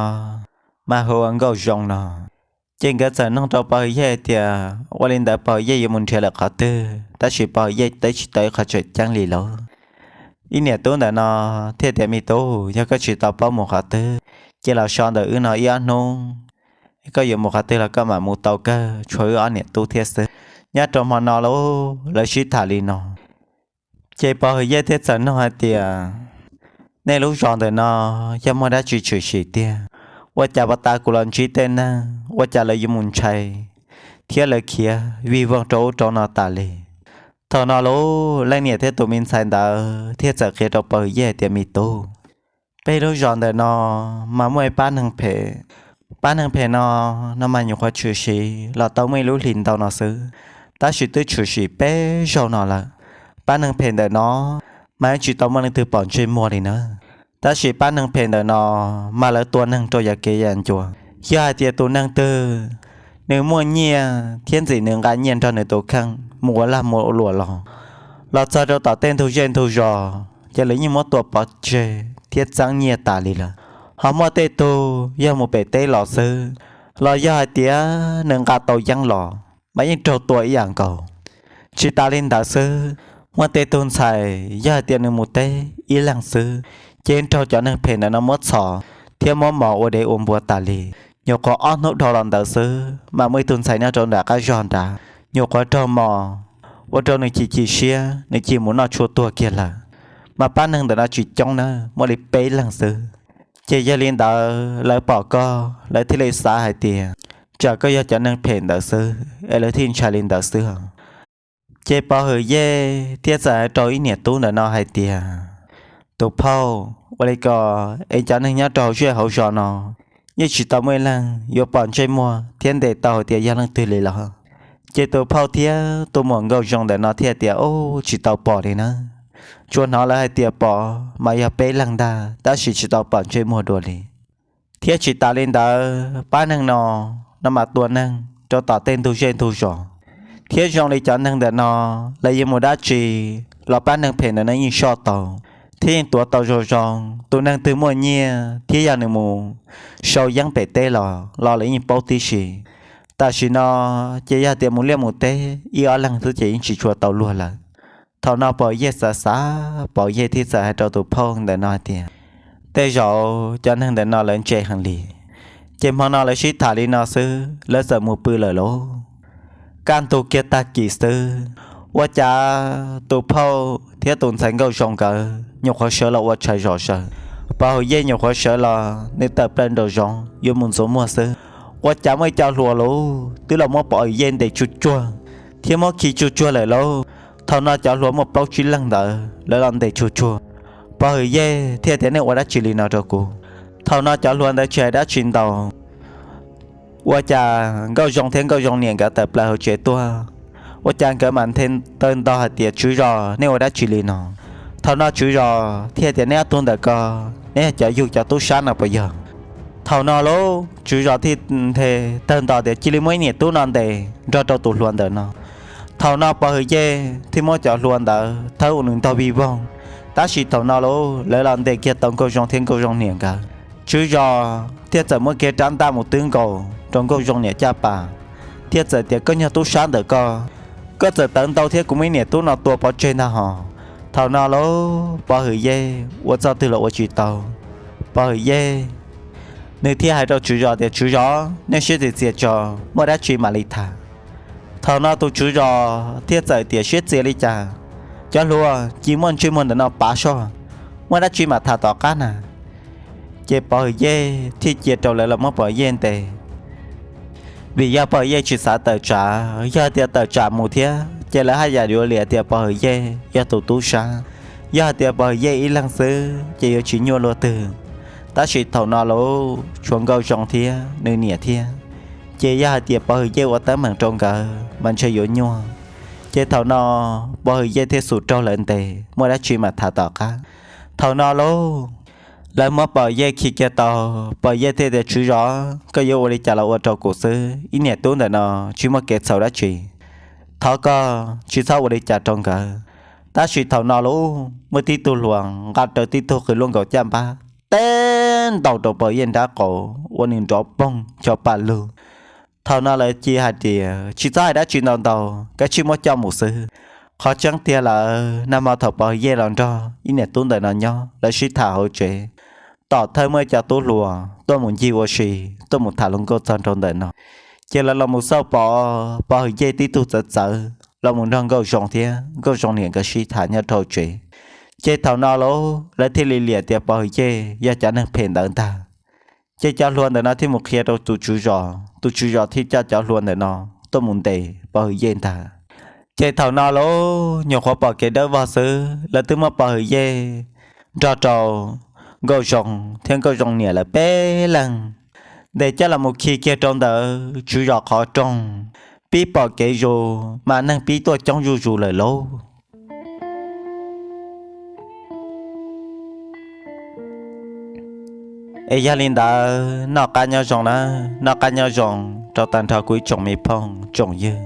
mas hu ua Nkauj Zoo no. Ces nkawd txawm nug rau Pov Hwm Yej tias ua li ntawd Pov Hwm Yej yuav mus nrhiav lawm qhov twg, tab sis Pov Hwm Yej teb tsis tau ib qho tseem ceeb li lauj. Ib niam tub ntawm no thiaj tias, Me tub, yog koj tsis tau paub mus qhov twg, ces los so ntawm wb no ib ob hnub, koj yuav mus qhov twg los koj mam mus tau kawg, tshuav wb ob niam tub thiab xwb. Nyob rau hmo no lauj, lawv sib tham li no, ces Pov Hwm Yej thiaj txawm nug hais tias, Nej lub zos ntawm no yog muaj dab tsi tshwm sim tiag? Ua cas puag ta kuv los ntsib tej neeg ua cas lawv yuav mus ntshai thiab lawv khiav vij voog rau ub rau no tas li? Thaum no lauj, leej niam thiab tus me ntxhais ntawd thiaj txawm qhia rau Pov Hwm Yej hais tias, Me tub, peb lub zos ntawm no mas muaj ib pab neeg phem. Pab neeg phem no, no mas nyuam qhuav tshwm sim los tau muaj ib lub hlis ntau no xwb, tab sis twb tshwm sim peb zaug no lawm. Pab neeg phem ntawm no mas yeej tsis tau muaj leej twg pom ntsej muag li na. Tab sis pab neeg phem ntawm no mas lawv tua neeg rau yam kev yam ncua. Yog hais tias tus neeg twg nws muaj nyiaj thiab ntxim nws nqa nyiaj nrog nws tus kheej mus ua lag mus ua luam los, los txog rau tom tej ntug zej ntug zos ces lawv yeej muab tua pov tseg thiab txeeb nyiaj tas li lawm. Ho muaj tej tug yog mus pem teb los xwb, los yog hais tias nws nqa tau yeeb los mas yeej raug tua ib yam nkaus. Tsis tas li ntawd xwb, muaj tej tug ntxhais yog hais tias nws mus teb ib leeg xwb, ces raug cov neeg phem ntawm no muab txhom thiab muab mos ua dev ua npua tas li. Nyuam qhuav ob hnub dhau los ntawd xwb mas muaj ib tug ntxhais nyob rau nram qab zog nrad nyuam qhuav raug mos ua rau nws chim chim siab, nws cia mus noj tshuaj tuag kiag lawm. mas pab neeg ntawm no tsis coob nawb, muaj li peb leeg xwb. Ces yog li ntawd lawv pom koj lawv thiaj li xav hais tias tsam koj yog cov neeg phem ntawd xwb es lawv thiaj ntshai li ntawd xwb. Ces Pov Hwm Yej thiaj txawm hais rau ib niam tub ntawm no hais tias, tus phauj, ua li ko es cov neeg nyob rau hauv zej hauv zos no yeej tsis tau muaj ib leeg yuav pom ntsej muag thiab ntes tau hais tias yog leej twg li los? Ces tus phauj thiab tus muam Nkauj Zoo ntawm no thiaj tias, ub, tsis tau pom li na. Tsuas hnov lawv hais tias pom mas yog peb leeg ntag, tab sis tsis tau pom ntsej muag dua li. Thiab tsis tas li ntawd, pab neeg no no mas tua neeg rau tom tej ntug zej ntug zos, thiab zoo li cov neeg ntawm no lawv yuav mus dab tsi los pab neeg phem ntawm no yeej soj tau thiab yeej tuav tau zoo zoo. Tus neeg twg muaj nyiaj thiab yog nws mus sau yeeb pem teb los los lawv yeej paub tib si. Tam sim no ces yog tias mus liaj mus teb ib ob leeg xwb ces yeej tsis tshua tau luag lawm. Thaum no Pov Yej xav xav, Pov Yej thiaj txawm hais rau tus phauj ntawm no hais tias, tej zaum cov neeg ntawm no lawv ntse heev li. Ces hmo no lawv sib tham li no xwb lawv txawm mus pw lawm lauj. Kaj ntug kiag tag kis xwb, ua cas tus phauj thiab tus ntxhais Nkauj Zoo nkawd nyuam qhuav sawv los ua tshais zom zaws. Pov Hwm Yej nyuam qhuav sawv los nws tawm plaws nraum zoov yuav mus ntxuav muag xwb, ua cas muaj ib co hluas lauj twb los muab Pov Hwm Yej ntes tsuj tsuag thiab muab khi tsuj tsuag lawm lauj. Thaum no cov hluas muaj plaub tsib leeg ntawd lawv los ntes tsuj tsuag. Pov Hwm Yej thiaj tias, nej ua dab tsi li no rau kuv? Thaum no cov hluas ntawd tsis hais dab tsi ntau, ua cas Nkauj Zoo thiab Nkauj Zoo niam nkawd tawm plaws hauv tsev tuaj, ua cas nkawd mam nthe tawg nto hais tias, tswv zos, nej ua dab tsi li no? Thaum no tswv zos thiaj tias, neb ob tug ntawm ko, neb yog cov yug cov tub sab no puas yog? Thaum no lauj tswv zos thiaj nthe tawg nto tias, cia li muab ib niam tub no ntes nrog rau tus hluas ntawm no. Thaum no Pov Hwm Yej thiaj muab cov hluas ntawd thawb ua nws ntog vij voog, tab sis thaum no lauj lawv los ntes kiag tau Nkauj Zoo thiab Nkauj Zoo niam nkawd. Tswv zos thiaj txawm muab kiag rab ntaj mus twb nkaus rau Nkauj Zoo niam caj pas, thiaj txawm tias, koj nyuag tub sab ntawm koj, koj txawm tawv ntau thiab kuv muaj ib niam tub no tua pov tseg ntag hos. Thaum no lauj Pov Hwm Yej ua txoj twg los ua tsis tau. Pov Hwm Yej nws thiaj hais rau tswv zos tias, tswv zos, nej siab txias txias tso, muaj dab tsi mam li tham. Thaum no tus tswv zos thiaj txawm tias, siab txias li cas? Cov hluas, cia muaj ntsej muag ntawm no pav soj, muaj dab tsi mam tham tom qab na. Ces Pov Hwm Yej thiaj cia rau lawv los muab Pov Hwm Yej ntes, vim yog Pov Hwm Yej tsis xav tawm tsam. Yog hais tias tawm tsam mus thiab ces lawv haj yam yuav liam tias Pov Hwm Yej yog tus tub sab. Yog hais tias Pov Hwm Yej ib leeg xwb ces yuav tsis nyuaj luaj twg. Tab sis thaum no lauj tshuav Nkauj Zoo thiab nws niam thiab, ces yog hais tias Pov Hwm Yej ua teeb meem rau nkawd mas ntshe yuav nyuaj. Ces thaum no Pov Hwm Yej thiaj xum raug lawv ntes, muaj dab tsi mam tham tom qab. Thaum no lauj lawv muab Pov Hwm Yej khi kiag tau, Pov Hwm Yej thiaj tias, tswv zos, koj yuav ua li cas los ua rau kuv xwb, ib niam tub ntawm no tsis muaj kev txhaum dab tsi. Thov koj tsis txhob ua li cas rau nkawd. Tab sis thaum no lauj muaj tib tug hluas nqa rawv tib tug qws luaj nkaus caj npab teb ntaus rau Pov Hwm Yej nrab qaum ua nws nrov poog ncho pa lug. Thaum no lawv cia hais tias, tsis txhob hais dab tsi ntau ntau, kav tsij muab coj mus xwb. Qhov tseeb tiag lawm, nag hmo thaum Pov Hwm Yej los nrog ib niam tub ntawm no nyob, lawv sib tham hauv tsev, tom thawj muaj ib co tub hluas tuaj mus ncig ua si, tuaj mus tham hluas nkauj txog nraum ntawm no. Ces lawv los mus xauj pom Pov Hwm Yej tib tug txawv txawv los mus nrog Nkauj Zoo thiab Nkauj Zoo niam nkawd sib tham nyob rau tsev. Ces thaum no lauj lawv thiaj li liam tias Pov Hwm Yej yog cov neeg phem ntawd ntag. Ces cov hluas ntawm no thiaj mus qhia rau tus tswv zos, tus tswv zos thiaj coj cov hluas ntawm no tuaj mus ntes Pov Hwm Yej ntag. Ces thaum no lauj nyuam qhuav pom kev dawb vog xwb, lawv twb muab Pov Hwm Yej nrog rau Nkauj Zoo thiab Nkauj Zoo niam lawv peb leeg ntes coj los mus khi kiag rau ntawm tswv zos qhov rooj, pib pom kev zus mas neeg pib tuaj coob zuj zus lawm lauj. Es yog li ntawd, noj qab nyob zoo na, noj qab nyob zoo rau tag nrho kuv ib tsoom me phooj tsoom ywg,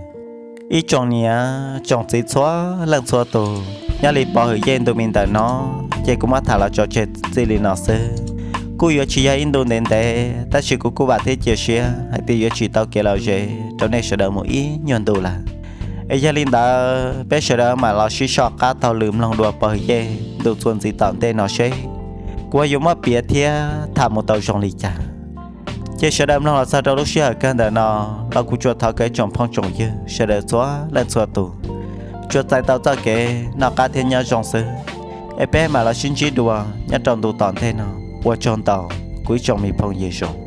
ib tsoom niam tsoom txiv txhua leej txhua tus. Nyob li Pov Hwm Yej ntu me ntawm no ces kuv muab tham los tso tseg txij li no xwb. Kuj yuav tsis yog ib ntu ntev ntev, tab sis kuv kuj vam thiab cia siab hais tias yuav tsim tau kev lom zem rau nej sawv daws mus ib nyuag ntu lawm. Es yog li ntawd peb sawv daws mam los sib soj qab taug lw mloog dua Pov Hwm Yej ntu txuas ntxiv tom ntej no seb kuv yuav muab piav thiab tham mus tau zoo li cas. Ces sawv daws mloog los txog rau lub sij hawm kawg ntawm no los kuv tsuas thov kom ib tsoom phooj tsoom ywg sawv daws txhua leej txhua tus tsuas txais tau txoj kev noj qab thiab nyob zoo xwb. es peb mam los sib ntsib dua nyob rau ntu tom ntej no. Ua tsaug ntau, kuv ib tsoom me phooj ywg zoo.